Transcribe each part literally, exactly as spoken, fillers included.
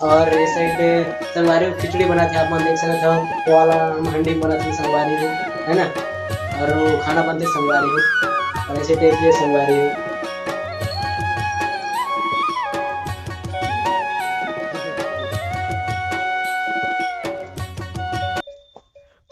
और ये साइड संगवारी हो खिचड़ी बनाथे, आप मन देख सकत हव, ये वाला हम हंडी बनाथे संगवारी हो, है ना। और वो खाना बनथे संगवारी हो, और ऐसे टाइप के संगवारी हो।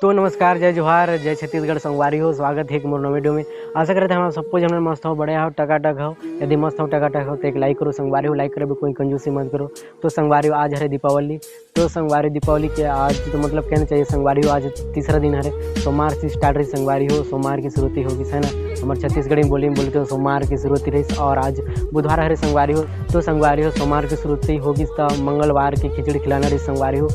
तो नमस्कार, जय जोहार, जय छत्तीसगढ़ संगवारी हो, स्वागत हे एक मोर नवा video में। आशा करत हन आप सबो झन मस्त हव, बढ़िया हव, टकाटक हव। यदि मस्त हव, टकाटक हव, तो एक like करो संगवारी हो, like करे बर कोई कंजूसी मत करो। तो संगवारी हो, आज हरे दीपावली, तो संगवारी दीपावली के आज तो मतलब कहना चाहिए संगवारी हो, आज तीसरा दिन हरे, सोमवार से start रही संगवारी हो, सोमवार की शुरुआती होगी, है ना। हमर छत्तीसगढ़ी बोली में बोले तो सोमवार की शुरुआती रही, और आज बुधवार हरे संगवारी हो, तो संगवारी हो, सोमवार की शुरुआती होगी, तो मंगलवार की खिचड़ी खिलाना रही संगवारी हो।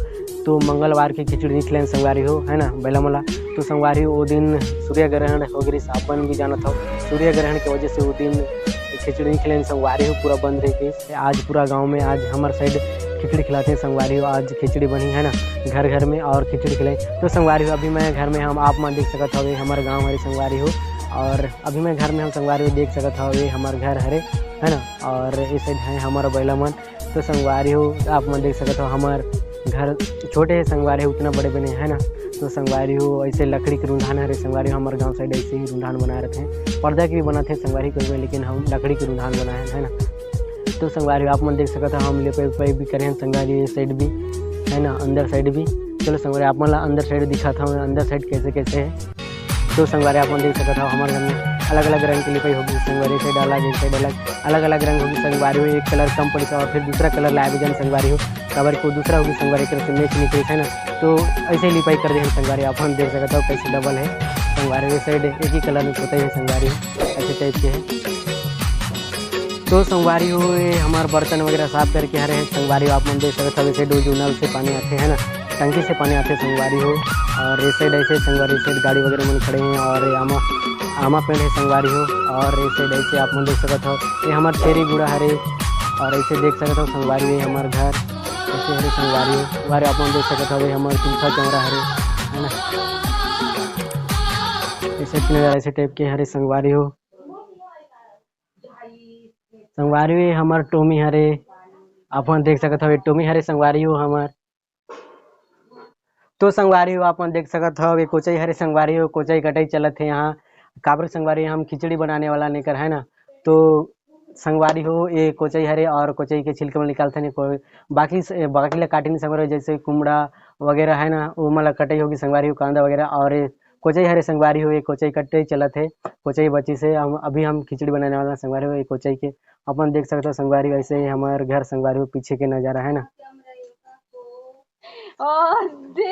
तो मंगलवार की खिचड़ी नहीं खिलाए संगवारी हो, है ना, बैला मला। तो संगवारी हो, वो दिन सूर्य ग्रहण हो गई, आप मन भी जानत हव, सूर्य ग्रहण की वजह से वो दिन खिचड़ी नहीं खिलाए संगवारी हो, पूरा बंद रह गई। आज पूरा गांव में, आज हमर side खिचड़ी खिलाथे संगवारी हो, आज खिचड़ी बनी, है ना, घर घर में और खिचड़ी खिलाई। तो संगवारी हो, अभी मैं घर में, हम आप मन देख सकत हव, ये हमर गांव हरे संगवारी हो, और अभी मैं घर में, हम संगवारी हो देख सकत हव, ये हमर घर हरे, है ना, और इस side है हमर बैला मन। तो संगवारी हो, आप मन देख सकत हव, हमर घर छोटे हे संगवारी हो, उतना बड़े भी नहीं, है ना। तो संगवारी हो, ऐसे लकड़ी के रुंधान हरे संगवारी हो, हमर गांव side ऐसे ही रुंधान बनाए रहते हैं, पर्दा के भी बनाते हैं संगवारी कोई में, लेकिन हम लकड़ी के रुंधान बनाए हैं, है ना। तो संगवारी हो, आप मन देख सकत हव, हम लेपाई उपाई भी करे हैं संगवारी, ये side भी, है ना, अंदर side भी। चलो संगवारी, आप मन ला अंदर side दिखात हव, अंदर side कैसे कैसे है। तो संगवारी, आप मन देख सकत हव, हमर घर में अलग-अलग रंग के लिपाई होगी संगवारी, side अलग, एक side अलग, अलग-अलग रंग होगी संगवारी हो, एक colour कम पड़िस और फिर दूसरा colour लाए भी जान संगवारी हो, काबर को दूसरा होगी संगवारी, एक तरह से match नहीं करिस, है ना। तो ऐसे ही लिपाई कर दे संगवारी, आप मन देख सकत हव कैसे double है संगवारी, ये side एक ही colour में पोताई है संगवारी, ऐसे type के है। तो संगवारी हो, ये हमर बर्तन वगैरह साफ करके हरे हैं संगवारी हो, आप मन देख सकत हव, ऐसे डोजू नल से पानी आथे, है ना, टंकी से पानी आथे संगवारी हो। और ये side ऐसे संगवारी, side गाड़ी वगैरह मन खड़े हैं और ये आमा, आमा पेड़ है संगवारी हो। और ये side ऐसे आप मन देख सकत हव, ये हमर छेरी गुड़ा हरे। और ऐसे देख सकत हव संगवारी हो, ये हमर घर ऐसे हरे संगवारी हो। संगवारी आप मन देख सकत हव, ये हमर चूल्हा चौरा हरे, है ना, ऐसे नजारा ऐसे type के हरे संगवारी हो। संगवारी हो, ये हमर टोमी हरे, आप मन देख सकत हव, ये टोमी हरे संगवारी हो हमर। तो संगवारी हो, आप मन देख सकत हव, ये कोचई हरे संगवारी हो, कोचई कटई चलत हे यहाँ। काबर संगवारी, हम खिचड़ी बनाने वाला नेकर, है ना। तो संगवारी हो, ये कोचई हरे और कोचई के छिलके मन निकालथन, ये को-, बाकी स-, बाकी ला काटिन संगवारी हो, जैसे कुमड़ा वगैरह है ना, वो मन ला कटई होगी संगवारी हो, कांदा वगैरह। और ये कोचई हरे संगवारी हो, ये कोचई कटई चलत हे, कोचई बची से हम, अभी हम खिचड़ी बनाने वाला संगवारी हो, ये कोचई के अपन देख सकत हव संगवारी हो, ऐसे ही हमर घर संगवारी हो, पीछे के नजारा है ना। ओ दे,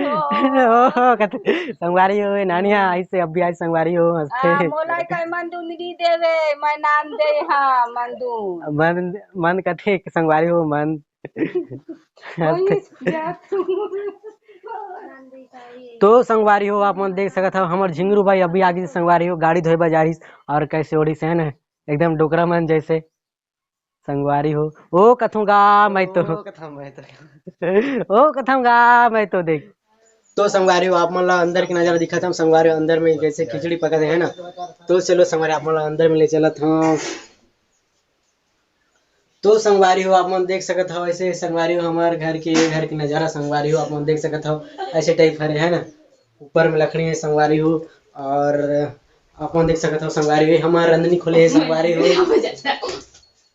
ओ। ओहो, कथे, संगवारी हो, ए नानिया, ऐसे अब भी आज संगवारी हो, हंसते। आ, मोला काय मन दुंदरी देवे, मैं नाम दे, हाँ, मन दुन। मन, मन कथे, संगवारी हो, मन। ओइस जात। तो संगवारी हो, आप मन देख सकत हव, हमर झिंगरू भाई अभी आगे संगवारी हो, गाड़ी धोए बर जा रहिस और कैसे ओढ़िस हे ना, एकदम डोकरा मन जैसे। संगवारी हो, ओ कथों गा मैं तो। ओ कथों मैं तो। ओ कथों गा मैं तो देख। तो संगवारी हो, आप मन ला अंदर के नजारा दिखात हन संगवारी हो, अंदर में कैसे खिचड़ी पकत हे ना। तो चलो संगवारी, आप मन ला अंदर में ले चलत हव। तो संगवारी हो, आप मन देख सकत हव, ऐसे संगवारी हो, हमर घर के, घर के नजारा संगवारी हो, आप मन देख सकत हव, ऐसे type हरे है ना, ऊपर में लकड़ी है संगवारी हो। और आप मन देख सकत हव संगवारी हो, हमर रंधनी खोले है संगवारी हो।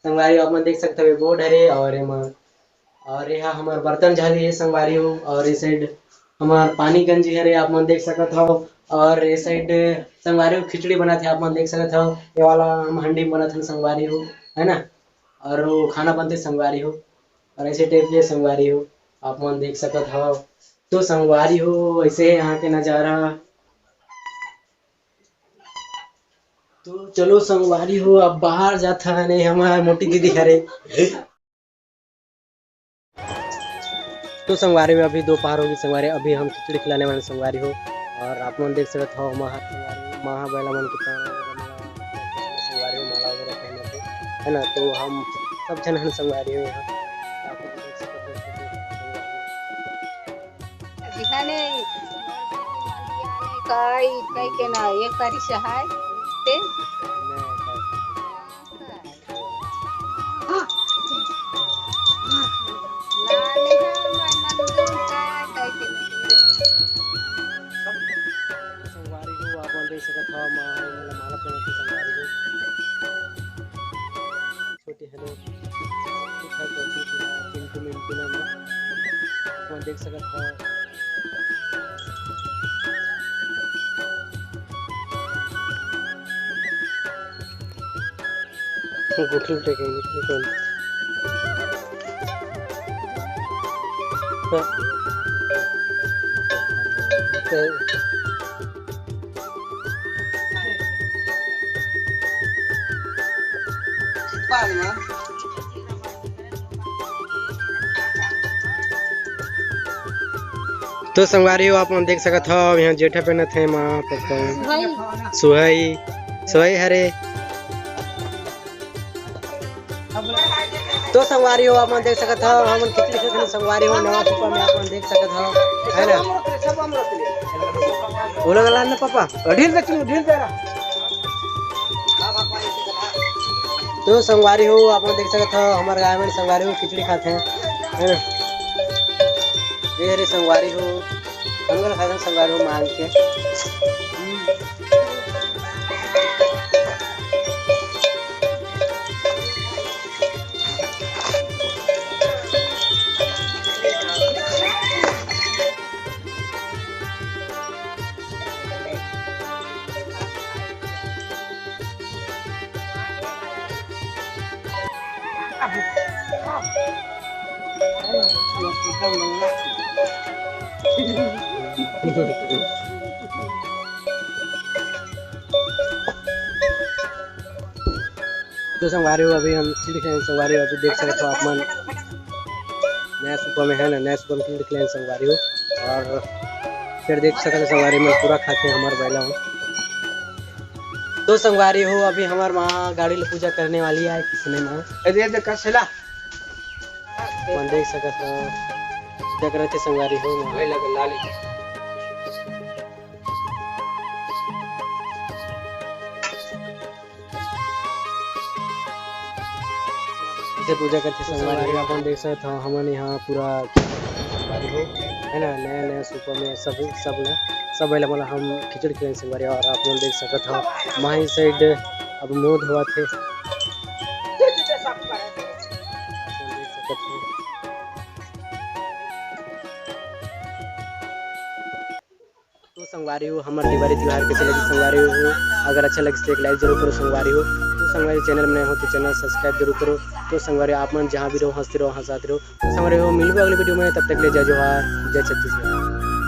संगवारी हो, आप मन देख सकत हव, ये board हरे और एमा, और ये हमर बर्तन झाली है संगवारी हो, और ये side हमर पानी गंजी हरे, आप मन देख सकत हव। और ये side संगवारी हो खिचड़ी बनाथे, आप मन देख सकत हव। ये वाला हम हंडी में बनाथन संगवारी हो, है ना, और वो खाना बनथे संगवारी हो, और ऐसे type के संगवारी हो, आप मन देख सकत हव। तो संगवारी हो, ऐसे यहाँ के नजारा। तो चलो संगवारी हो, अब बाहर जाथन, हमर मोटी दीदी हरे। तो संगवारी में अभी दोपहर होगी संगवारी, अभी हम खिचड़ी खिलाने वाले संगवारी हो। और आप मन देख सकत हव, महा संगवारी, महा बैला मन के पाना संगवारी हो, माला वगैरह पहने थे, है ना। तो हम सब झन हन संगवारी हो यहाँ। आप मन देख सकत हव, संगवारी हो। दिखाने काई, काई के ना, ये करी सहाय, ते? मैं काई। हाँ। हाँ। मिलती ना, मैं देख सकत हव। गुठली उठे के निकल। तो संगवारी हो, आप मन देख सकत हव, यहाँ जेठा पहनत हे माँ पापा। सुहाई। सुहाई, सुहाई हरे। तो संगवारी हो, आप मन देख सकत हव, हमन खिचड़ी खात हन संगवारी हो, नवा सुपा में आप मन देख सकत हव, है ना? बोला गला ना पापा, ढील दे, तू ढील दे रहा। तो संगवारी हो, आप मन देख सकत हव, हमर गाय मन संगवारी हो खिचड़ी खात हे, है ना? ये रे संगवारी हो, हम लोग खाते हैं संगवारी हो मांग के। तो संगवारी हो, अभी हम खिचड़ी खाए हैं संगवारी हो, अभी देख सकत हो आप मन, नया सुपा में है ना, नया सुपा में खिचड़ी खाए हैं संगवारी हो। और फिर देख सकत हो संगवारी मन पूरा खाते हैं हमार बैला हो। तो संगवारी हो, अभी हमार माँ गाड़ी ले पूजा करने वाली है किसने माँ। अरे ये देख कसला। अपन देख सकत हो, पूजा करत हे संगवारी हो। वही लगे लाली। इसे पूजा करते संगवारी हो, अपन देख सकत हो, हमन यहाँ पूरा संगवारी हो, है ना, नया नया सुपा में सब, सब ना, सब बैला मन ला हम खिचड़ी खिलाएन संगवारी हो। और आप मन देख सकत हो, माही side अब मोद होवत हे। तो संगवारी हो, हमर देवारी तिहार कैसे लगिस संगवारी हो? अगर अच्छा लगिस तो एक like जरूर करो संगवारी हो। तो संगवारी, channel में नए हो तो channel subscribe जरूर करो। तो संगवारी, आप मन जहाँ भी रहो, हंसते रहो, हंसाते रहो। तो संगवारी हो, मिलबो अगले video में, तब तक के लिए जय जोहार, जय छत्तीसगढ़।